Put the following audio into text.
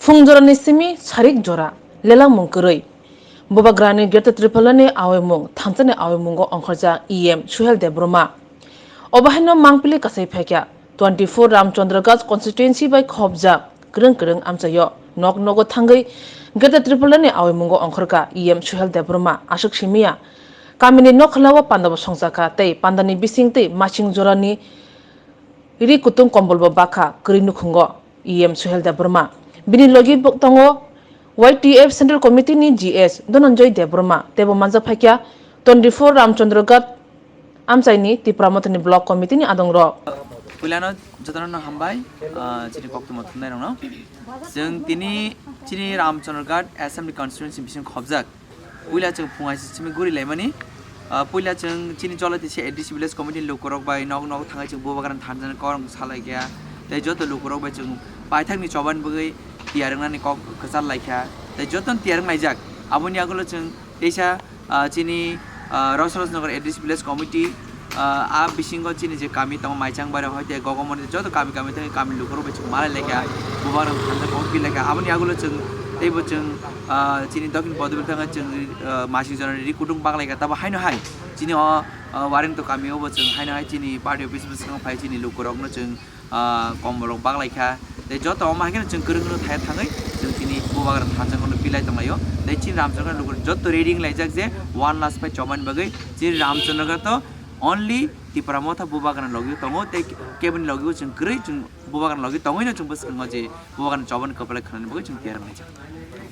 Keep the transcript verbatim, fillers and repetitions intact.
Phung jorani simi sarik jora, lelang mung kwrwi. Bubagrani Greater Tripura ni aoimung, thansa ni aoimungo ongkhorjak E M Suhel Debbarma. Obo haino mangpili kasai phaikha, twenty-four Ramchandraghat constituency bai khopjak kwrwng kwrwng amchaio nok nogo thangwi Greater Tripura ni aoimungo ongkhorkha E M Suhel Debbarma aswk simiya. Kamini nokhlao pandabo songjakha tei pandani bising tei masing jorani ri kutung kombolbo bakha kwrwi nukhungo E M Suhel Debbarma. Bini logi bo tongo Y T F Central Committee ni G S Dhananjoy Debbarma teibo manjak phaikha twenty-four Ramchandraghat amchaini Tipra Mothani Block Committee ni adongrok. Puilano jotono no hambai, ah, chini koktwma thumnairokno. Chwng tini chini Ramchandraghat Assembly Constituency bising khobjak. Puila chwng phung aisi simi guri laimani. Ah, puila chwng chini Jolaitisa A D C Village Committee ni lukurok bai nok nok thangwi chwng Bubagrani thansa ni korong salaikha. Tei joto lukurok bai chwng paithakni chobani bagwi tiyar wngnani kok kwchar laikha. Tei jotono tiyar wng laijak. Aboni yagulo chwng teisa, ah, chini, ah, Rosrosnagar A D C Village Committee, ah, a bisingo chini je kami tongo, Maichang Bairang hoite Gogomoni joto kami kami thangwi kami lukurok bai chwng malai laikha, Bubagrani thansa kok pi laikha. Aboni yagulo chwng teibo chwng, ah, chini Dokhin Bodobel thangwi chwng, ah, masing jorani ri kutung bak laikha. Tabo haino hai chini o, ah, Warengtok kami o bo chwng haino hai chini party office bwskango phai chini lukurokno chwng ah, komborok bak lai kha. Tei joto omo hai kheno chwng kwrwng kwrwng thai thangwi chwng tini Bubagrani thansa kono pilai tong laio. Tei chini Ramchandraghat lukurok joto ready wng laijak je one last pai chobani bagwi. Chini Ramchandraghat to only Tipra Motha Bubagrani logi tongo, tei keboni logi bo chwng kwrwi chwng Bubagrani logi tongwi no chwng bwskango je Bubagrani chobani kwplai khnani bagwi chwng tiyar wng laijak.